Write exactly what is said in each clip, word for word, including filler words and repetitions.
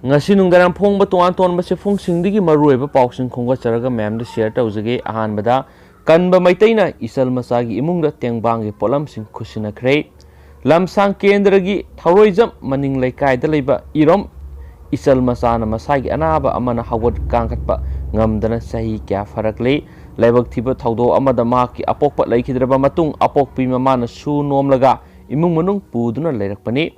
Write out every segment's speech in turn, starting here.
ꯉꯁꯤ ꯅꯨꯡꯗꯥꯡ ꯐꯣꯡꯕ ꯇꯣꯉꯥꯟ ꯇꯣꯉꯥꯟꯕ ꯆꯦꯐꯣꯡꯁꯤꯡꯗꯒꯤ ꯃꯔꯨꯑꯣꯏꯕ ꯄꯥꯎꯁꯤꯡ ꯈꯣꯝꯒꯠꯆꯔꯒ ꯃꯌꯥꯝꯗ ꯁꯤꯌꯔ ꯇꯧꯖꯒꯦ꯫ ꯑꯍꯥꯟꯕꯗ, ꯀꯟꯕ ꯃꯩꯇꯩꯅ ꯏꯆꯜ ꯃꯆꯥꯒꯤ ꯏꯃꯨꯡꯗ ꯇꯦꯡꯕꯥꯡꯒꯤ ꯄꯣꯠꯂꯝꯁꯤꯡ ꯈꯨꯠꯁꯤꯟꯅꯈ꯭ꯔꯦ꯫ ꯂꯝꯁꯥꯡ ꯀꯦꯟꯗ꯭ꯔꯒꯤ ꯊꯧꯔꯣꯏꯖꯝ ꯃꯅꯤꯡ ꯂꯩꯀꯥꯏꯗ ꯂꯩꯕ ꯏꯔꯣꯝ ꯏꯆꯜ ꯃꯆꯥꯅ ꯃꯁꯥꯒꯤ ꯑꯅꯥꯕ ꯑꯃꯅ ꯍꯧꯒꯠ ꯀꯥꯡꯈꯠꯄ ꯉꯝꯗꯅ ꯆꯍꯤ ꯀꯌꯥ ꯐꯥꯔꯛꯂꯦ꯫ ꯂꯥꯏꯕꯛ ꯊꯤꯕ ꯊꯧꯗꯣꯛ ꯑꯃꯗ ꯃꯍꯥꯛꯀꯤ ꯑꯄꯣꯛꯄ ꯂꯩꯈꯤꯗ꯭ꯔꯕ ꯃꯇꯨꯡ, ꯑꯄꯣꯛꯄꯤ ꯃꯃꯥꯅ ꯁꯨ ꯅꯣꯝꯂꯒ ꯏꯃꯨꯡ ꯃꯅꯨꯡ ꯄꯨꯗꯨꯅ ꯂꯩꯔꯛꯄꯅꯤ꯫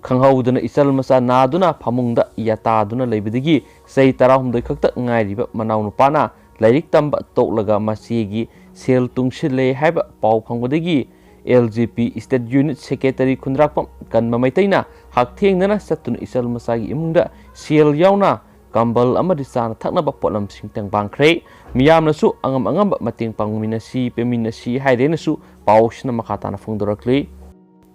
ꯈꯪꯍꯧꯗꯅ ꯏꯆꯜ ꯃꯆꯥ ꯅꯥꯗꯨꯅ ꯐꯃꯨꯡꯗ ꯌꯥꯇꯥꯗꯨꯅ ꯂꯩꯕꯗꯒꯤ ꯆꯍꯤ ꯇꯔꯥꯍꯨꯝꯗꯣꯏ ꯈꯛꯇ ꯉꯥꯏꯔꯤꯕ ꯃꯅꯥꯎꯅꯨꯄꯥꯅ ꯂꯥꯏꯔꯤꯛ ꯇꯝꯕ ꯇꯣꯛꯂꯒ ꯃꯆꯦꯒꯤ ꯁꯦꯜ ꯇꯨꯡꯁꯤꯜꯂꯦ ꯍꯥꯏꯕ ꯄꯥꯎ ꯐꯪꯕꯗꯒꯤ ꯑꯦꯜ ꯖꯦ ꯄꯤ State Unit Secretary ꯈꯨꯟꯗ꯭ꯔꯥꯛꯄꯝ ꯀꯟꯕ ꯃꯩꯇꯩꯅ ꯍꯛꯊꯦꯡꯅꯅ ꯆꯠꯇꯨꯅ ꯏꯆꯜ ꯃꯆꯥꯒꯤ ꯏꯃꯨꯡꯗ ꯁꯦꯜ ꯌꯥꯎꯅ ꯀꯝꯕꯜ ꯑꯃꯗꯤ ꯆꯥꯅ ꯊꯛꯅꯕ ꯄꯣꯠꯂꯝꯁꯤꯡ ꯇꯦꯡꯕꯥꯡꯈ꯭ꯔꯦ꯫ ꯃꯤꯌꯥꯝꯅꯁꯨ ꯑꯉꯝ ꯑꯉꯝꯕ ꯃꯇꯦꯡ ꯄꯥꯡꯃꯤꯟꯅꯁꯤ, ꯄꯦꯟꯃꯤꯟꯅꯁꯤ ꯍꯥꯏꯔꯦꯅꯁꯨ ꯄꯥꯎꯁꯤꯅ ꯃꯈꯥ ꯇꯥꯅ ꯐꯣꯡꯗꯣꯔꯛꯂꯤ꯫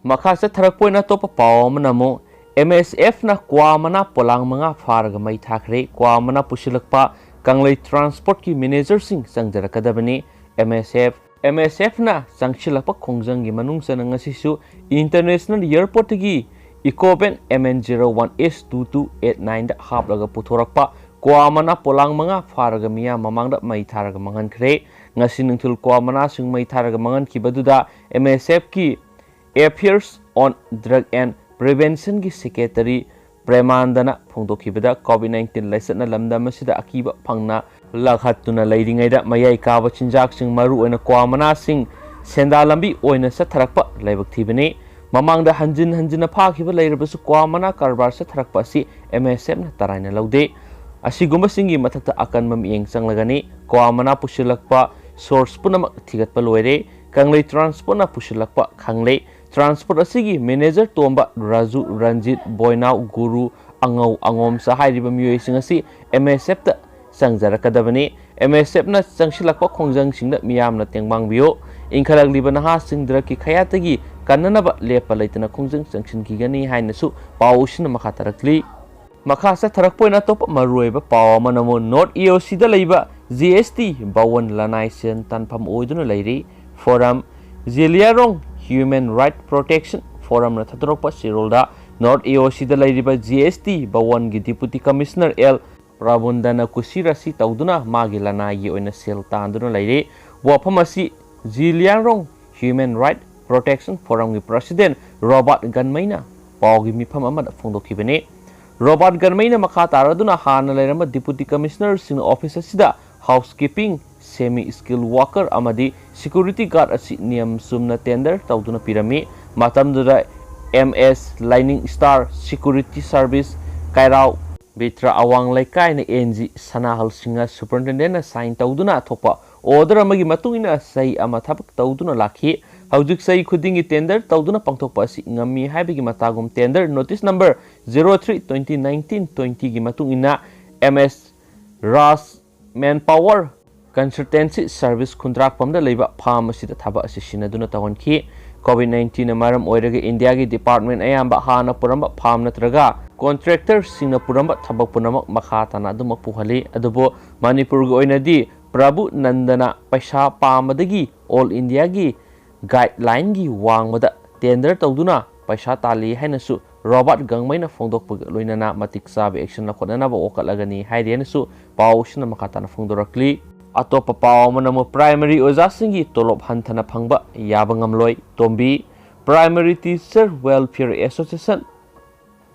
ꯃꯈꯥ ꯆꯠꯊꯔꯛꯄ ꯑꯣꯏꯅ ꯑꯇꯣꯞꯄ ꯄꯥꯎ ꯑꯃꯅ ꯑꯃꯨꯛ ꯑꯦꯝ ꯑꯦꯁ ꯑꯦꯐꯅ ꯀ꯭ꯋꯥ ꯃꯅꯥ ꯄꯣꯂꯥꯡ ꯃꯉꯥ ꯐꯥꯔꯒ ꯃꯩ ꯊꯥꯈ꯭ꯔꯦ꯫ ꯀ꯭ꯋꯥ ꯃꯅꯥ ꯄꯨꯁꯤꯜꯂꯛꯄ ꯀꯪꯂꯩ ꯇ꯭ꯔꯥꯟꯁꯄꯣꯔꯠꯀꯤ ꯃꯦꯅꯦꯖꯔꯁꯤꯡ ꯆꯪꯖꯔꯛꯀꯗꯕꯅꯤ꯫ M S F, M S ꯑꯦꯐꯅ ꯆꯪꯁꯤꯜꯂꯛꯄ ꯈꯣꯡꯖꯪꯒꯤ ꯃꯅꯨꯡ ꯆꯟꯅ ꯉꯁꯤꯁꯨ ꯏꯟꯇꯔꯅꯦꯁꯅꯦꯜ ꯑꯦꯌꯔꯄꯣꯔꯠꯇꯒꯤ ꯏꯀꯣꯕꯦꯟ M N zero one S two two eight nine ꯗ ꯍꯥꯞꯂꯒ ꯄꯨꯊꯣꯔꯛꯄ ꯀ꯭ꯋꯥ ꯃꯅꯥ ꯄꯣꯂꯥꯡ ꯃꯉꯥ ꯐꯥꯔꯒ ꯃꯤꯌꯥꯝ ꯃꯃꯥꯡꯗ ꯃꯩ ꯊꯥꯔꯒ ꯃꯥꯡꯍꯟꯈ꯭ꯔꯦ꯫ ꯉꯁꯤ ꯅꯨꯡꯊꯤꯜ ꯀ꯭ꯋꯥ ꯃꯅꯥꯁꯤꯡ ꯃꯩ ꯊꯥꯔꯒ ꯃꯥꯡꯍꯟꯈꯤꯕꯗꯨꯗ ꯑꯦꯝ ꯑꯦꯁ ꯑꯦꯐꯀꯤ Affairs on Drug and Preventionꯒꯤ Secretary ꯄ꯭ꯔꯦꯃꯥꯟꯗꯅ ꯐꯣꯡꯗꯣꯛꯈꯤꯕꯗ, COVID nineteen ꯂꯥꯏꯆꯠꯅ ꯂꯝꯗꯝ ꯑꯁꯤꯗ ꯑꯀꯤꯕ ꯐꯪꯅ ꯂꯥꯛꯍꯠꯇꯨꯅ ꯂꯩꯔꯤꯉꯩꯗ ꯃꯌꯥꯏ ꯀꯥꯕ ꯆꯤꯟꯖꯥꯛꯁꯤꯡ, ꯃꯔꯨꯑꯣꯏꯅ ꯀ꯭ꯋꯥ ꯃꯅꯥꯁꯤꯡ, ꯁꯦꯟꯗꯥ ꯂꯝꯕꯤ ꯑꯣꯏꯅ ꯆꯠꯊꯔꯛꯄ ꯂꯥꯏꯕꯛ ꯊꯤꯕꯅꯤ꯫ ꯃꯃꯥꯡꯗ ꯍꯟꯖꯤꯟ ꯍꯟꯖꯤꯟꯅ ꯐꯥꯈꯤꯕ ꯂꯩꯔꯕꯁꯨ ꯀ꯭ꯋꯥ ꯃꯅꯥ ꯀꯔꯕꯥꯔ ꯆꯠꯊꯔꯛꯄ ꯑꯁꯤ ꯑꯦꯝ ꯑꯦꯁ ꯑꯦꯐꯅ ꯇꯔꯥꯏꯅ ꯂꯧꯗꯦ꯫ ꯑꯁꯤꯒꯨꯝꯕꯁꯤꯡꯒꯤ ꯃꯊꯛꯇ ꯑꯀꯟꯕ ꯃꯤꯠꯌꯦꯡ ꯆꯪꯂꯒꯅꯤ꯫ ꯀ꯭ꯋꯥ ꯃꯅꯥ ꯄꯨꯁꯤꯜꯂꯛꯄ ꯁꯣꯔꯁ ꯄꯨꯝꯅꯃꯛ ꯊꯤꯒꯠꯄ ꯂꯣꯏꯔꯦ꯫ ꯀꯪꯂꯩ ꯇ꯭ꯔꯥꯟꯁꯄꯣꯔꯠꯅ ꯄꯨꯁꯤꯜꯂꯛꯄ ꯈꯪꯂꯦ꯫ ꯇ꯭ꯔꯥꯟꯁꯄꯣꯔꯠ ꯑꯁꯤꯒꯤ ꯃꯦꯅꯦꯖꯔ ꯇꯣꯝꯕ, ꯔꯥꯖꯨ, ꯔꯟꯖꯤꯠ, ꯕꯣꯏꯅꯥꯎ, ꯒꯨꯔꯨ, ꯑꯉꯧ, ꯑꯉꯣꯝꯆꯥ ꯍꯥꯏꯔꯤꯕ ꯃꯤꯑꯣꯏꯁꯤꯡ ꯑꯁꯤ ꯑꯦꯝ ꯑꯦꯁ ꯑꯦꯐꯇ ꯆꯪꯖꯔꯛꯀꯗꯕꯅꯤ꯫ ꯑꯦꯝ ꯑꯦꯁ ꯑꯦꯐꯅ ꯆꯪꯁꯤꯜꯂꯛꯄ ꯈꯣꯡꯖꯪꯁꯤꯡꯗ ꯃꯤꯌꯥꯝꯅ ꯇꯦꯡꯕꯥꯡꯕꯤꯌꯨ꯫ ꯏꯟꯈꯠꯂꯛꯂꯤꯕ ꯅꯍꯥꯁꯤꯡ ꯗ꯭ꯔꯒꯀꯤ ꯈꯌꯥꯠꯇꯒꯤ ꯀꯟꯅꯅꯕ ꯂꯦꯞꯄ ꯂꯩꯇꯅ ꯈꯣꯡꯖꯪ ꯆꯪꯁꯤꯟꯈꯤꯒꯅꯤ ꯍꯥꯏꯅꯁꯨ ꯄꯥꯎꯁꯤꯅ ꯃꯈꯥ ꯇꯥꯔꯛꯂꯤ꯫ ꯃꯈꯥ ꯆꯠꯊꯔꯛꯄ ꯑꯣꯏꯅ ꯑꯇꯣꯞꯄ ꯃꯔꯨꯑꯣꯏꯕ ꯄꯥꯎ ꯑꯃꯅ ꯑꯃꯨꯛ ꯅꯣꯔꯠ ꯏ ꯑꯣ ꯁꯤꯗ ꯂꯩꯕ ꯖꯤ ꯑꯦꯁ ꯇꯤ ꯚꯋꯟ ꯂꯅꯥꯏ ꯁꯦꯟ ꯇꯥꯟꯐꯝ ꯑꯣꯏꯗꯨꯅ ꯂꯩꯔꯤ꯫ ꯐꯣꯔꯝ, ꯖꯦꯂꯤꯌꯥꯔꯣꯡ ꯍ꯭ꯌꯨꯃꯦꯟ ꯔꯥꯏꯠ ꯄ꯭ꯔꯣꯇꯦꯛꯁꯟ ꯐꯣꯔꯝꯅ ꯊꯥꯗꯣꯔꯛꯄ ꯆꯦꯔꯣꯜꯗ North A O Cꯗ ꯂꯩꯔꯤꯕ G S T ꯚꯋꯟꯒꯤ Deputy Commissioner L ꯄ꯭ꯔꯕꯨꯟꯗꯅ ꯀꯨꯁꯤꯔꯥꯁꯤ ꯇꯧꯗꯨꯅ ꯃꯥꯒꯤ ꯂꯅꯥꯏꯒꯤ ꯑꯣꯏꯅ ꯁꯦꯜ ꯇꯥꯟꯗꯨꯅ ꯂꯩꯔꯦ꯫ ꯋꯥꯐꯝ ꯑꯁꯤ ꯖꯤꯂꯤꯌꯥꯡꯔꯣꯡ Human Right Protection Forumꯒꯤ President ꯔꯣꯕꯥꯔꯠ ꯒꯟꯃꯩꯅ ꯄꯥꯎꯒꯤ ꯃꯤꯐꯝ ꯑꯃꯗ ꯐꯣꯡꯗꯣꯛꯈꯤꯕꯅꯤ꯫ ꯔꯣꯕꯥꯔꯠ ꯒꯟꯃꯩꯅ ꯃꯈꯥ ꯇꯥꯔꯗꯨꯅ ꯍꯥꯟꯅ ꯂꯩꯔꯝꯕ Deputy Commissionerꯁꯤꯡꯅ office ꯑꯁꯤꯗ housekeeping, semi skilled worker ꯑꯃꯗꯤ security guard ꯑꯁꯤ ꯅꯤꯌꯝ ꯆꯨꯝꯅ tender ꯇꯧꯗꯨꯅ ꯄꯤꯔꯝꯃꯤ꯫ ꯃꯇꯝꯗꯨꯗ M S Lightning Star Security Service, ꯀꯩꯔꯥꯎ ꯕꯤꯇ꯭ꯔ ꯑꯋꯥꯡ ꯂꯩꯀꯥꯏꯅ N G ꯁꯅꯥꯍꯜ ꯁꯤꯡꯍ superintendentꯅ sign ꯇꯧꯗꯨꯅ ꯊꯣꯛꯄ order ꯑꯃꯒꯤ ꯃꯇꯨꯡ ꯏꯟꯅ ꯆꯍꯤ ꯑꯃ ꯊꯕꯛ ꯇꯧꯗꯨꯅ ꯂꯥꯛꯈꯤ꯫ ꯍꯧꯖꯤꯛ ꯆꯍꯤ ꯈꯨꯗꯤꯡꯒꯤ tender ꯇꯧꯗꯨꯅ ꯄꯥꯡꯊꯣꯛꯄ ꯑꯁꯤ ꯉꯝꯃꯤ ꯍꯥꯏꯕꯒꯤ ꯃꯇꯥꯒꯨꯝ tender notice number zero three twenty nineteen twentyꯒꯤ ꯃꯇꯨꯡ ꯏꯟꯅ M S ꯔꯥꯖ Manpower Consultancy Service ꯈꯨꯟꯗ꯭ꯔꯥꯛꯄꯝꯗ ꯂꯩꯕ farm ꯑꯁꯤꯗ ꯊꯕꯛ ꯑꯁꯤ ꯁꯤꯟꯅꯗꯨꯅ ꯇꯧꯍꯟꯈꯤ꯫ COVID nineteenꯅ ꯃꯔꯝ ꯑꯣꯏꯔꯒ ꯏꯟꯗꯤꯌꯥꯒꯤ department ꯑꯌꯥꯝꯕ ꯍꯥꯟꯅ ꯄꯨꯔꯝꯕ farm ꯅꯠꯇ꯭ꯔꯒ contractorꯁꯤꯡꯅ ꯄꯨꯔꯝꯕ ꯊꯕꯛ ꯄꯨꯝꯅꯃꯛ ꯃꯈꯥ ꯇꯥꯅ ꯑꯗꯨꯃꯛ ꯄꯨꯍꯜꯂꯤ꯫ ꯑꯗꯨꯕꯨ ꯃꯅꯤꯄꯨꯔꯒꯤ ꯑꯣꯏꯅꯗꯤ ꯄ꯭ꯔꯚꯨ ꯅꯟꯗꯅ ꯄꯩꯁꯥ ꯄꯥꯝꯕꯗꯒꯤ all Indiaꯒꯤ guidelineꯒꯤ ꯋꯥꯡꯃꯗ tender ꯇꯧꯗꯨꯅ ꯄꯩꯁꯥ ꯇꯥꯜꯂꯤ ꯍꯥꯏꯅꯁꯨ ꯔꯣꯕꯥꯔꯠ ꯒꯪꯃꯩꯅ ꯐꯣꯡꯗꯣꯛꯄꯒ ꯂꯣꯏꯅꯅ ꯃꯇꯤꯛ ꯆꯥꯕ action ꯂꯧꯈꯠꯅꯅꯕ ꯋꯥꯀꯠꯂꯒꯅꯤ ꯍꯥꯏꯔꯤ ꯍꯥꯏꯅꯁꯨ ꯄꯥꯎꯁꯤꯅ ꯃꯈꯥ ꯇꯥꯅ ꯐꯣꯡꯗꯣꯔꯛꯂꯤ꯫ ꯑꯇꯣꯞꯄ ꯄꯥꯎ ꯑꯃꯅ ꯑꯃꯨꯛ primary ꯑꯣꯖꯥꯁꯤꯡꯒꯤ ꯇꯣꯂꯣꯞ ꯍꯟꯊꯅ ꯐꯪꯕ ꯌꯥꯕ ꯉꯝꯂꯣꯏ꯫ ꯇꯣꯝꯕꯤ꯫ Primary Teacher Welfare Association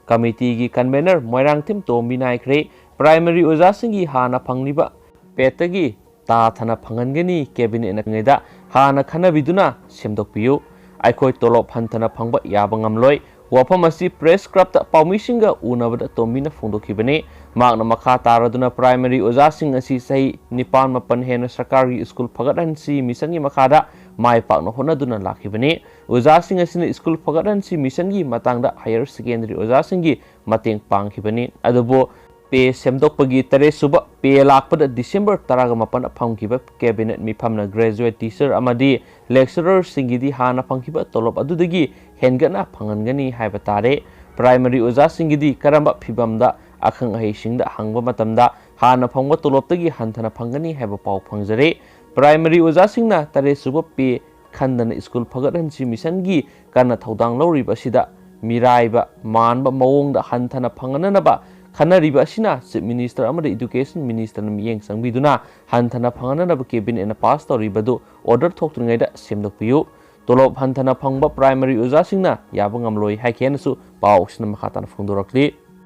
Committeeꯒꯤ convener Moirangthem ꯇꯣꯝꯕꯤ ꯅꯥꯏꯈ꯭ꯔꯦ꯫ Primary ꯑꯣꯖꯥꯁꯤꯡꯒꯤ ꯍꯥꯟꯅ ꯐꯪꯂꯤꯕ payꯇꯒꯤ ꯇꯥꯊꯅ ꯐꯪꯍꯟꯒꯅꯤ꯫ Cabinetꯅ ꯉꯩꯗ ꯍꯥꯟꯅ ꯈꯟꯅꯕꯤꯗꯨꯅ ꯁꯦꯝꯗꯣꯛꯄꯤꯌꯨ꯫ ꯑꯩꯈꯣꯏ ꯇꯣꯂꯣꯞ ꯍꯟꯊꯅ ꯐꯪꯕ ꯌꯥꯕ ꯉꯝꯂꯣꯏ꯫ ꯋꯥꯐꯝ ꯑꯁꯤ press clubꯇ ꯄꯥꯎꯃꯤꯁꯤꯡꯒ ꯎꯅꯕꯗ ꯇꯣꯝꯕꯤꯅ ꯐꯣꯡꯗꯣꯛꯈꯤꯕꯅꯤ꯫ ꯃꯍꯥꯛꯅ ꯃꯈꯥ ꯇꯥꯔꯗꯨꯅ primary ꯑꯣꯖꯥꯁꯤꯡ ꯑꯁꯤ ꯆꯍꯤ ꯅꯤꯄꯥꯟ ꯃꯥꯄꯟ ꯍꯦꯟꯅ ꯁꯔꯀꯥꯔꯒꯤ ꯁ꯭ꯀꯨꯜ ꯐꯒꯠꯍꯟꯁꯤ ꯃꯤꯁꯟꯒꯤ ꯃꯈꯥꯗ ꯃꯥꯏ ꯄꯥꯛꯅ ꯍꯣꯠꯅꯗꯨꯅ ꯂꯥꯛꯈꯤꯕꯅꯤ꯫ ꯑꯣꯖꯥꯁꯤꯡ ꯑꯁꯤꯅ ꯁ꯭ꯀꯨꯜ ꯐꯒꯠꯍꯟꯁꯤ ꯃꯤꯁꯟꯒꯤ ꯃꯇꯥꯡꯗ higher secondary ꯑꯣꯖꯥꯁꯤꯡꯒꯤ ꯃꯇꯦꯡ ꯄꯥꯡꯈꯤꯕꯅꯤ꯫ ꯑꯗꯨꯕꯨ pay ꯁꯦꯝꯗꯣꯛꯄꯒꯤ ꯇꯔꯦꯠ ꯁꯨꯕ pay ꯂꯥꯛꯄꯗ December ꯇꯔꯥꯒ ꯃꯥꯄꯟꯗ ꯐꯪꯈꯤꯕ cabinet ꯃꯤꯐꯝꯅ graduate teacher ꯑꯃꯗꯤ lecturerꯁꯤꯡꯒꯤꯗꯤ ꯍꯥꯟꯅ ꯐꯪꯈꯤꯕ ꯇꯣꯂꯣꯞ ꯑꯗꯨꯗꯒꯤ ꯍꯦꯟꯒꯠꯅ ꯐꯪꯍꯟꯒꯅꯤ ꯍꯥꯏꯕ ꯇꯥꯔꯦ꯫ Primary ꯑꯣꯖꯥꯁꯤꯡꯒꯤꯗꯤ ꯀꯔꯝꯕ ꯐꯤꯚꯝꯗ ꯑꯈꯪ ꯑꯍꯩꯁꯤꯡꯗ ꯍꯪꯕ ꯃꯇꯝꯗ ꯍꯥꯟꯅ ꯐꯪꯕ ꯇꯣꯂꯣꯞꯇꯒꯤ ꯍꯟꯊꯅ ꯐꯪꯒꯅꯤ ꯍꯥꯏꯕ ꯄꯥꯎ ꯐꯪꯖꯔꯦ꯫ Primary ꯑꯣꯖꯥꯁꯤꯡꯅ ꯇꯔꯦꯠ ꯁꯨꯕ pay ꯈꯟꯗꯅ ꯁ꯭ꯀꯨꯜ ꯐꯒꯠꯍꯟꯁꯤ ꯃꯤꯁꯟꯒꯤ ꯀꯟꯅ ꯊꯧꯗꯥꯡ ꯂꯧꯔꯤꯕ ꯑꯁꯤꯗ ꯃꯤꯔꯥꯏꯕ ꯃꯥꯟꯕ ꯃꯑꯣꯡꯗ ꯍꯟꯊꯅ ꯐꯪꯍꯟꯅꯅꯕ ꯈꯟꯅꯔꯤꯕ ꯑꯁꯤꯅ Chief Minister ꯑꯃꯗꯤ Education Ministerꯅ ꯃꯤꯠꯌꯦꯡ ꯆꯪꯕꯤꯗꯨꯅ ꯍꯟꯊꯅ ꯐꯪꯍꯟꯅꯅꯕ Cabinetꯅ pass ꯇꯧꯔꯤꯕꯗꯨ order ꯊꯣꯛꯇ꯭ꯔꯤꯉꯩꯗ ꯁꯦꯝꯗꯣꯛꯄꯤꯌꯨ꯫ ꯇꯣꯂꯣꯞ ꯍꯟꯊꯅ ꯐꯪꯕ primary ꯑꯣꯖꯥꯁꯤꯡꯅ ꯌꯥꯕ ꯉꯝꯂꯣꯏ ꯍꯥꯏꯈꯤ ꯍꯥꯏꯅꯁꯨ ꯄꯥꯎ ꯑꯁꯤꯅ ꯃꯈꯥ ꯇꯥꯅ ꯐꯣꯡꯗꯣꯔꯛꯂꯤ꯫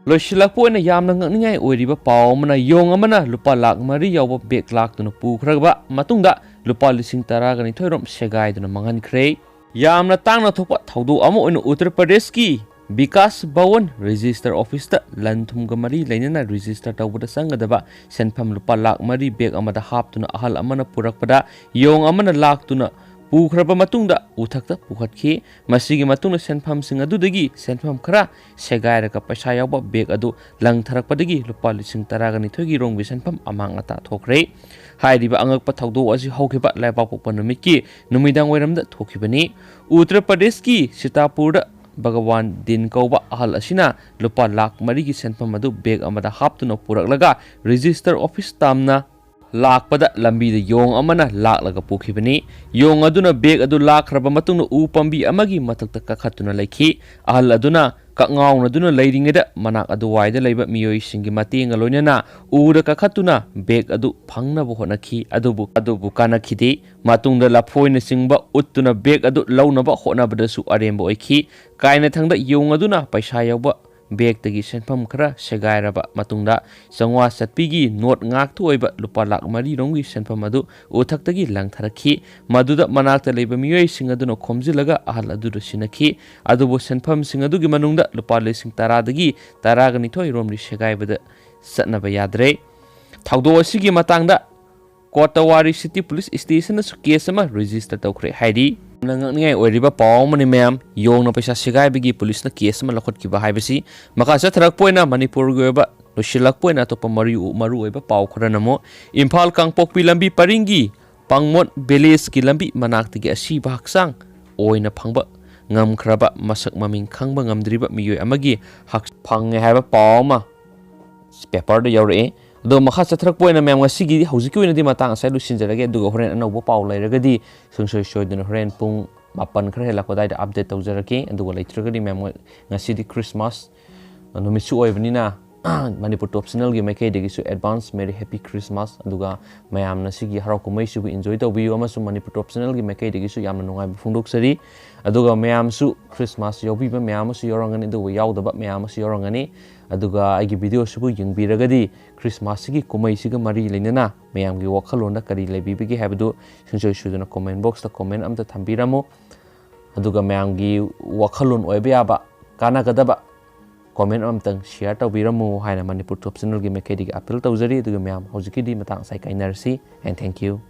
ꯂꯣꯏꯁꯤꯜꯂꯛꯄ ꯑꯣꯏꯅ ꯌꯥꯝꯅ ꯉꯛꯅꯤꯡꯉꯥꯏ ꯑꯣꯏꯔꯤꯕ ꯄꯥꯎ ꯑꯃꯅ, ꯌꯣꯡ ꯑꯃꯅ ꯂꯨꯄꯥ ꯂꯥꯈ ꯃꯔꯤ ꯌꯥꯎꯕ bag ꯂꯥꯛꯇꯨꯅ ꯄꯨꯈ꯭ꯔꯕ ꯃꯇꯨꯡꯗ ꯂꯨꯄꯥ ꯂꯤꯁꯤꯡ ꯇꯔꯥꯒ ꯅꯤꯊꯣꯏ ꯔꯣꯝ ꯁꯦꯒꯥꯏꯗꯨꯅ ꯃꯥꯡꯍꯟꯈ꯭ꯔꯦ꯫ ꯌꯥꯝꯅ ꯇꯥꯡꯅ ꯊꯣꯛꯄ ꯊꯧꯗꯣꯛ ꯑꯃ ꯑꯣꯏꯅ ꯎꯠꯇꯔ ꯄ꯭ꯔꯗꯦꯁꯀꯤ ꯕꯤꯀꯥꯁ ꯚꯋꯟ ꯔꯦꯖꯤꯁꯇꯔ ꯑꯣꯐꯤꯁꯇ ꯂꯟ ꯊꯨꯝꯒ ꯃꯔꯤ ꯂꯩꯅꯅ ꯔꯦꯖꯤꯁꯇꯔ ꯇꯧꯕꯗ ꯆꯪꯒꯗꯕ ꯁꯦꯟꯐꯝ ꯂꯨꯄꯥ ꯂꯥꯈ ꯃꯔꯤ bag ꯑꯃꯗ ꯍꯥꯞꯇꯨꯅ ꯑꯍꯜ ꯑꯃꯅ ꯄꯨꯔꯛꯄꯗ, ꯌꯣꯡ ꯑꯃꯅ ꯂꯥꯛꯇꯨꯅ ꯄꯨꯈ꯭ꯔꯕ ꯃꯇꯨꯡꯗ ꯎꯊꯛꯇ ꯄꯨꯈꯠꯈꯤ꯫ ꯃꯁꯤꯒꯤ ꯃꯇꯨꯡꯗ ꯁꯦꯟꯐꯝꯁꯤꯡ ꯑꯗꯨꯗꯒꯤ ꯁꯦꯟꯐꯝ ꯈꯔ ꯁꯦꯒꯥꯏꯔꯒ ꯄꯩꯁꯥ ꯌꯥꯎꯕ bag ꯑꯗꯨ ꯂꯪꯊꯔꯛꯄꯗꯒꯤ ꯂꯨꯄꯥ ꯂꯤꯁꯤꯡ ꯇꯔꯥꯒ ꯅꯤꯊꯣꯏꯒꯤ ꯔꯣꯝꯒꯤ ꯁꯦꯟꯐꯝ ꯑꯃꯥꯡ ꯑꯇꯥ ꯊꯣꯛꯈ꯭ꯔꯦ꯫ ꯍꯥꯏꯔꯤꯕ ꯑꯉꯛꯄ ꯊꯧꯗꯣꯛ ꯑꯁꯤ ꯍꯧꯈꯤꯕ ꯂꯩꯕꯥꯛꯄꯣꯛꯄ ꯅꯨꯃꯤꯠꯀꯤ ꯅꯨꯃꯤꯗꯥꯡ ꯋꯥꯏꯔꯝꯗ ꯊꯣꯛꯈꯤꯕꯅꯤ꯫ ꯎꯠꯇꯔ ꯄ꯭ꯔꯗꯦꯁꯀꯤ ꯁꯤꯇꯥꯄꯨꯔꯗ ꯚꯒꯋꯥꯟ ꯗꯤꯟ ꯀꯧꯕ ꯑꯍꯜ ꯑꯁꯤꯅ ꯂꯨꯄꯥ ꯂꯥꯈ ꯃꯔꯤꯒꯤ ꯁꯦꯟꯐꯝ ꯑꯗꯨ bag ꯑꯃꯗ ꯍꯥꯞꯇꯨꯅ ꯄꯨꯔꯛꯂꯒ ꯔꯦꯖꯤꯁꯇꯔ ꯑꯣꯐꯤꯁ ꯇꯥꯝꯅ ꯂꯥꯛꯄꯗ ꯂꯝꯕꯤꯗ ꯌꯣꯡ ꯑꯃꯅ ꯂꯥꯛꯂꯒ ꯄꯨꯈꯤꯕꯅꯤ꯫ ꯌꯣꯡ ꯑꯗꯨꯅ bag ꯑꯗꯨ ꯂꯥꯛꯈ꯭ꯔꯕ ꯃꯇꯨꯡꯗ ꯎ ꯄꯥꯝꯕꯤ ꯑꯃꯒꯤ ꯃꯊꯛꯇ ꯀꯥꯈꯠꯇꯨꯅ ꯂꯩꯈꯤ꯫ ꯑꯍꯜ ꯑꯗꯨꯅ ꯀꯛꯉꯥꯎꯅꯗꯨꯅ ꯂꯩꯔꯤꯉꯩꯗ ꯃꯅꯥꯛ ꯑꯗꯨꯋꯥꯏꯗ ꯂꯩꯕ ꯃꯤꯑꯣꯏꯁꯤꯡꯒꯤ ꯃꯇꯦꯡꯒ ꯂꯣꯏꯅꯅ ꯎꯗ ꯀꯥꯈꯠꯇꯨꯅ bag ꯑꯗꯨ ꯐꯪꯅꯕ ꯍꯣꯠꯅꯈꯤ, ꯑꯗꯨꯕꯨ, ꯑꯗꯨꯕꯨ ꯀꯥꯟꯅꯈꯤꯗꯦ꯫ ꯃꯇꯨꯡꯗ ꯂꯐꯣꯏꯅꯆꯤꯡꯕ ꯎꯠꯇꯨꯅ bag ꯑꯗꯨ ꯂꯧꯅꯕ ꯍꯣꯠꯅꯕꯗꯁꯨ ꯑꯔꯦꯝꯕ ꯑꯣꯏꯈꯤ꯫ ꯀꯥꯏꯅꯊꯪꯗ ꯌꯣꯡ ꯑꯗꯨꯅ ꯄꯩꯁꯥ ꯌꯥꯎꯕ bagꯇꯒꯤ ꯁꯦꯟꯐꯝ ꯈꯔ ꯁꯦꯒꯥꯏꯔꯕ ꯃꯇꯨꯡꯗ ꯆꯥꯝꯃꯉꯥ ꯆꯠꯄꯤꯒꯤ note ꯉꯥꯛꯇ ꯑꯣꯏꯕ ꯂꯨꯄꯥ ꯂꯥꯈ ꯃꯔꯤ ꯔꯣꯝꯒꯤ ꯁꯦꯟꯐꯝ ꯑꯗꯨ ꯎꯊꯛꯇꯒꯤ ꯂꯪꯊꯔꯛꯈꯤ꯫ ꯃꯗꯨꯗ ꯃꯅꯥꯛꯇ ꯂꯩꯕ ꯃꯤꯑꯣꯏꯁꯤꯡ ꯑꯗꯨꯅ ꯈꯣꯝꯖꯤꯜꯂꯒ ꯑꯍꯜ ꯑꯗꯨꯗ ꯁꯤꯟꯅꯈꯤ꯫ ꯑꯗꯨꯕꯨ ꯁꯦꯟꯐꯝꯁꯤꯡ ꯑꯗꯨꯒꯤ ꯃꯅꯨꯡꯗ ꯂꯨꯄꯥ ꯂꯤꯁꯤꯡ ꯇꯔꯥꯗꯒꯤ ꯇꯔꯥꯒ ꯅꯤꯊꯣꯏ ꯔꯣꯝꯗꯤ ꯁꯦꯒꯥꯏꯕꯗ ꯆꯠꯅꯕ ꯌꯥꯗ꯭ꯔꯦ꯫ ꯊꯧꯗꯣꯛ ꯑꯁꯤꯒꯤ ꯃꯇꯥꯡꯗ ꯀꯣꯇꯋꯥꯔꯤ City Police Stationꯗꯁꯨ case ꯑꯃ register ꯇꯧꯈ꯭ꯔꯦ ꯍꯥꯏꯔꯤ꯫ ꯌꯥꯝꯅ ꯉꯛꯅꯤꯡꯉꯥꯏ ꯑꯣꯏꯔꯤꯕ ꯄꯥꯎ ꯑꯃꯅꯤ ꯃꯌꯥꯝ, ꯌꯣꯡꯅ ꯄꯩꯁꯥ ꯁꯦꯒꯥꯏꯕꯒꯤ ꯄꯨꯂꯤꯁꯅ case ꯑꯃ ꯂꯧꯈꯠꯈꯤꯕ ꯍꯥꯏꯕꯁꯤ꯫ ꯃꯈꯥ ꯆꯠꯊꯔꯛꯄ ꯑꯣꯏꯅ ꯃꯅꯤꯄꯨꯔꯒꯤ ꯑꯣꯏꯕ ꯂꯣꯏꯁꯤꯜꯂꯛꯄ ꯑꯣꯏꯅ ꯑꯇꯣꯞꯄ ꯃꯔꯨ, ꯃꯔꯨ ꯑꯣꯏꯕ ꯄꯥꯎ ꯈꯔꯅ ꯑꯃꯨꯛ ꯏꯝꯐꯥꯜ ꯀꯥꯡꯄꯣꯛꯄꯤ ꯂꯝꯕꯤ ꯄꯔꯤꯡꯒꯤ ꯄꯥꯡꯃꯣꯠ villageꯀꯤ ꯂꯝꯕꯤ ꯃꯅꯥꯛꯇꯒꯤ ꯑꯁꯤꯕ ꯍꯛꯆꯥꯡ ꯑꯣꯏꯅ ꯐꯪꯕ ꯉꯝꯈ꯭ꯔꯕ ꯃꯁꯛ ꯃꯃꯤꯡ ꯈꯪꯕ ꯉꯝꯗ꯭ꯔꯤꯕ ꯃꯤꯑꯣꯏ ꯑꯃꯒꯤ ꯍꯛ-, ꯐꯪꯉꯦ ꯍꯥꯏꯕ ꯄꯥꯎ ꯑꯃ paperꯗ ꯌꯥꯎꯔꯛꯑꯦ꯫ ꯑꯗꯣ ꯃꯈꯥ ꯆꯠꯊꯔꯛꯄ ꯑꯣꯏꯅ ꯃꯌꯥꯝ ꯉꯁꯤꯒꯤꯗꯤ, ꯍꯧꯖꯤꯛꯀꯤ ꯑꯣꯏꯅꯗꯤ ꯃꯇꯥꯡ ꯑꯁꯤꯗ ꯂꯣꯏꯁꯤꯟꯖꯔꯒꯦ, ꯑꯗꯨꯒ ꯍꯣꯔꯦꯟ ꯑꯅꯧꯕ ꯄꯥꯎ ꯂꯩꯔꯒꯗꯤ ꯁꯨꯡꯁꯣꯏ ꯁꯣꯏꯗꯅ ꯍꯣꯔꯦꯟ ꯄꯨꯡ ꯃꯥꯄꯟ ꯈꯔ ꯍꯦꯜꯂꯛꯄ ꯑꯗꯨꯋꯥꯏꯗ ꯑꯞꯗꯦꯠ ꯇꯧꯖꯔꯛꯀꯦ꯫ ꯑꯗꯨꯒ ꯂꯩꯇ꯭ꯔꯒꯗꯤ ꯃꯌꯥꯝ, ꯉꯁꯤꯗꯤ ꯈ꯭ꯔꯤꯁꯃꯥꯁ ꯅꯨꯃꯤꯠꯁꯨ ꯑꯣꯏꯕꯅꯤꯅ ꯃꯅꯤꯄꯨꯔ ꯇꯣꯞ ꯆꯦꯅꯦꯜꯒꯤ ꯃꯥꯏꯀꯩꯗꯒꯤꯁꯨ advance merry happy Christmas꯫ ꯑꯗꯨꯒ ꯃꯌꯥꯝꯅ ꯁꯤꯒꯤ ꯍꯔꯥꯎ ꯀꯨꯝꯍꯩꯁꯤꯕꯨ ꯏꯟꯖꯣꯏ ꯇꯧꯕꯤꯌꯨ, ꯑꯃꯁꯨꯡ ꯃꯅꯤꯄꯨꯔ ꯇꯣꯞ ꯆꯦꯅꯦꯜꯒꯤ ꯃꯥꯏꯀꯩꯗꯒꯤꯁꯨ ꯌꯥꯝꯅ ꯅꯨꯡꯉꯥꯏꯕ ꯐꯣꯡꯗꯣꯛꯆꯔꯤ꯫ ꯑꯗꯨꯒ ꯃꯌꯥꯝꯁꯨ ꯈ꯭ꯔꯤꯁꯃꯥꯁ ꯌꯥꯎꯕꯤꯕ ꯃꯌꯥꯝ ꯑꯃꯁꯨ ꯌꯥꯎꯔꯝꯒꯅꯤ, ꯑꯗꯨꯒ ꯌꯥꯎꯗꯕ ꯃꯌꯥꯝ ꯑꯃꯁꯨ ꯌꯥꯎꯔꯝꯒꯅꯤ꯫ ꯑꯗꯨꯒ ꯑꯩꯒꯤ ꯚꯤꯗꯤꯑꯣꯁꯤꯕꯨ ꯌꯦꯡꯕꯤꯔꯒꯗꯤ ꯈ꯭ꯔꯤꯁꯃꯥꯁꯁꯤꯒꯤ ꯀꯨꯝꯍꯩꯁꯤꯒ ꯃꯔꯤ ꯂꯩꯅꯅ ꯃꯌꯥꯝꯒꯤ ꯋꯥꯈꯜꯂꯣꯟꯗ ꯀꯔꯤ ꯂꯩꯕꯤꯕꯒꯦ ꯍꯥꯏꯕꯗꯨ ꯁꯨꯡꯁꯣꯏ ꯁꯣꯏꯗꯅ ꯀꯣꯃꯦꯟ ꯕꯣꯛꯁꯇ ꯀꯣꯃꯦꯟ ꯑꯝꯇ ꯊꯝꯕꯤꯔꯝꯃꯨ꯫ ꯑꯗꯨꯒ ꯃꯌꯥꯝꯒꯤ ꯋꯥꯈꯜꯂꯣꯟ ꯑꯣꯏꯕ ꯌꯥꯕ, ꯀꯥꯟꯅꯒꯗꯕ ꯀꯣꯃꯦꯟ ꯑꯃꯇꯪ ꯁꯤꯌꯥꯔ ꯇꯧꯕꯤꯔꯝꯃꯨ ꯍꯥꯏꯅ ꯃꯅꯤꯄꯨꯔ ꯇꯣꯞ ꯆꯦꯅꯦꯜꯒꯤ ꯃꯥꯏꯀꯩꯗꯒꯤ ꯑꯄꯤꯜ ꯇꯧꯖꯔꯤ꯫ ꯑꯗꯨꯒ ꯃꯌꯥꯝ, ꯍꯧꯖꯤꯛꯀꯤꯗꯤ ꯃꯇꯥꯡ ꯑꯁꯥꯏ ꯀꯥꯏꯅꯔꯁꯤ꯫ And thank you꯫